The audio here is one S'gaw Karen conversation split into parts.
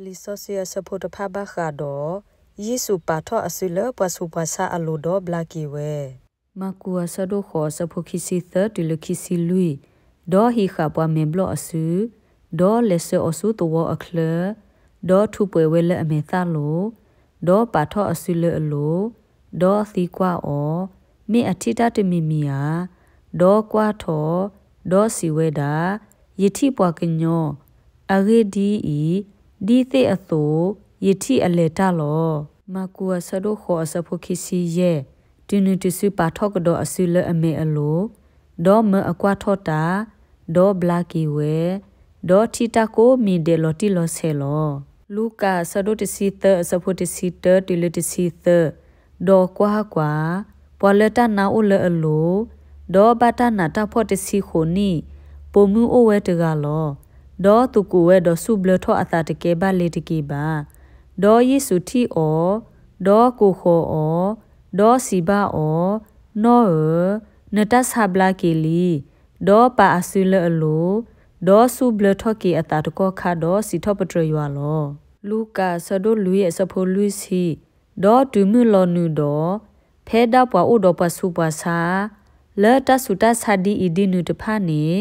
လံာ်စီဆှံအဆၢဖိတဖၣ်ဘၣ်ဃးဒီး ယ့ၣ်ၡူးပာ်ထီၣ်အစုလၢပှၤဆူးပှၤဆါအလိၤဒီးဘျါက့ၤဝဲ. မၢ်ကူးအဆၢဒိၣ်ဃိးအဆၢဖိခံဆံသၢတုၤလၢခံဆံလွံၢ်, ဒီးဟံးဃာ်ပှၤမဲာ်ဘျီၣ်အစု, ဒီးလဲၤဆှၢအီၤဆူသဝီအချၢ, ဒီးထူးပှဲၤဝဲလၢအမဲာ်သၣ်လိၤ, ဒီးပာ်ထီၣ်အစုလၢအလိၤ, ဒီးသံကွၢ်အီၤ, မ့ၢ်အထံၣ်တၢ်တမံၤမံၤဧါ. ဒီးကွၢ်ထီၣ်, ဒီးစံးဝဲဒၣ်, ယထံၣ်ပှၤကညီ, အဂ့ၢ်ဒ်အံၤ, ဒ်သ့ၣ်အသိး, ယထံၣ်အလဲၤတၢ်လီၤ. မၢ်ကူးအဆၢဒိၣ်ဃိးအဆၢဖိခံဆံယဲၢ်, တုၤနုၤတစုပာ်ထီၣ်ကဒီးအစုလၢအမဲာ်အလိၤ, ဒီးမၢအကွၢ်ထီၣ်တၢ်, ဒီးဘျါက့ၤဝဲ, ဒီးထံၣ်တၢ်ကိးမံၤဒဲးလီၤတံၢ်လီၤဆဲးလီၤ. လူၤကၣ်အဆၢဒိၣ်တဆံသၢအဆၢဖိတဆံတၢတုၤလၢတဆံသၢ, ဒီးကွၢ်ကွၢ်, ပှၤလၢတၢ်နါအိၣ်လၢအလိၤ, ဒီးဘၣ်တၢ်နာ်တၢ်ဖှီၣ်တဆံဃိးနံၣ်, ပိာ်မုၣ်အိၣ်ဝဲတဂၤလီၤ. ဒီးသူၣ်ကိးဝဲဒီးဆူၣ်ဘျၢထီၣ်အသးတကဲဘၣ်လ့ၤတက့ၤဘၣ်. ဒီးယ့ၣ်ၡူးထံၣ်အီၤ, ဒီးကိးဃီၤအီၤ, ဒီးစံးဘၣ်အီၤ, နီၢ်ဧၢ, နတၢ်ဆါဘျါက့ၤလံ. ဒီးပာ်အစုလၢအလိၤ, ဒီးဆူၣ်ဘျၢထီၣ်က့ၤအသးတကီၢ်ခါဒီးစံးထီၣ်ပတြၢၤယွၤလီၤ. လူၤကၣ်အဆၢဒိၣ်လွံၢ်အဆၢဖိလွံၢ်ဆံ, ဒီးတုၤမုၢ်လီၤနုာ်ဒီး, ဖဲဒၣ်ပှၤအိၣ်ဒီးပှၤဆူးပှၤဆါ, လၢတၢ်ဆူးတၢ်ဆါဒ်အံၤဒ်နုၤတဖၣ်န့ၣ်,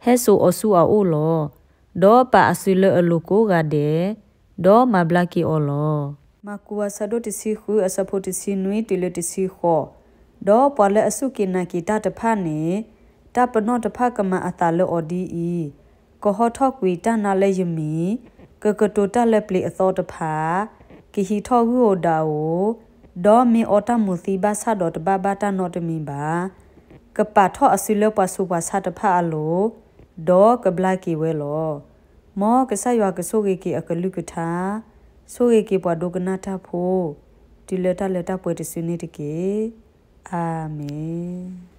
ဟဲစိာ်အီၤဆူအအိၣ်လီၤ. ဒီးပာ်အစုလၢအလိၤကိးဂၤဒဲး, ဒီးမၤဘျါက့ၤအီၤလီၤ. မၢ်ကူးအဆၢဒိၣ်တဆံဃုအဆၢဖိတဆံနွံတုၤလၢတဆံဃိး, ဒီးပှၤလၢအစူၢ်က့ၤနာ်က့ၤတၢ်တဖၣ်န့ၣ်, တၢ်ပနီၣ်တဖၣ်ကမၤအသးလၢအီၤဒ်အံၤ, ကဟီထီၣ်ကွံာ်တၢ်နါလၢယမံၤ, ကကတိၤတၢ်လၢပျ့ၤအသီတဖၣ်, ကဟံးထီၣ်ဂုၢ်ဧိၤဒၣ်ဧိၤ, ဒီးမ့ၢ်အီတၢ်မူၤသံဘၣ်ဆၣ်ဒီးတဘၣ်ဘၣ်တၢ်နီတမံၤဘၣ်. ကပာ်ထီၣ်အစုလၢပှၤဆူးပှၤဆါတဖၣ်အလိၤ, ဒီးကဘျါက့ၤဝဲလီၤ. မ်ကစၢ်ယွၤကဆိၣ်ဂ့ၤက့ၤအကလုၢ်ကထါ, ဆိၣ်ဂ့ၤက့ၤပှၤဒိကနၣ်တၢ်ဖိ, တုၤလၢတၢ်လၢတၢ်ပှဲၤတစုန့ၣ်တက့ၢ်. အၤမ့ၣ်.